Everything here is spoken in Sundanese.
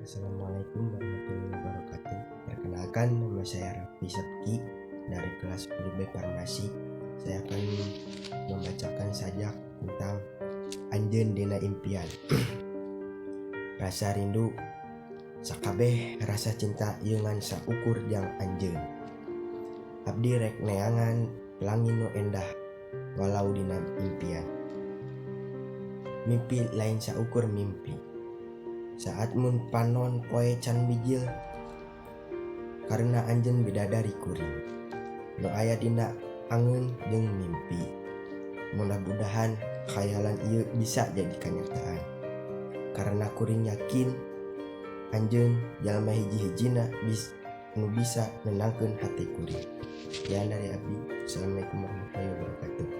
Assalamualaikum warahmatullahi wabarakatuh. Perkenalkan, nama saya Raffi Sepki dari kelas 10B Farmasi. Saya akan membacakan sajak tentang Anjeun Dina Impian. Rasa rindu sakabeh rasa cinta ieu ngan saukur jang anjeun. Abdi rek neangan pelangi nu endah walau dina impian. Mimpi lain saukur mimpi. Saat mun panon poe can bijil karena anjeun bidadari kuring. Nu aya dina angeun jeung mimpi. Mudah-mudahan khayalan ieu bisa jadi kenyataan. Karena kuring yakin anjeun jalma hiji-hijina nu bisa nenangkeun hati kuring. Sekian dari abdi. Assalamualaikum warahmatullahi wabarakatuh.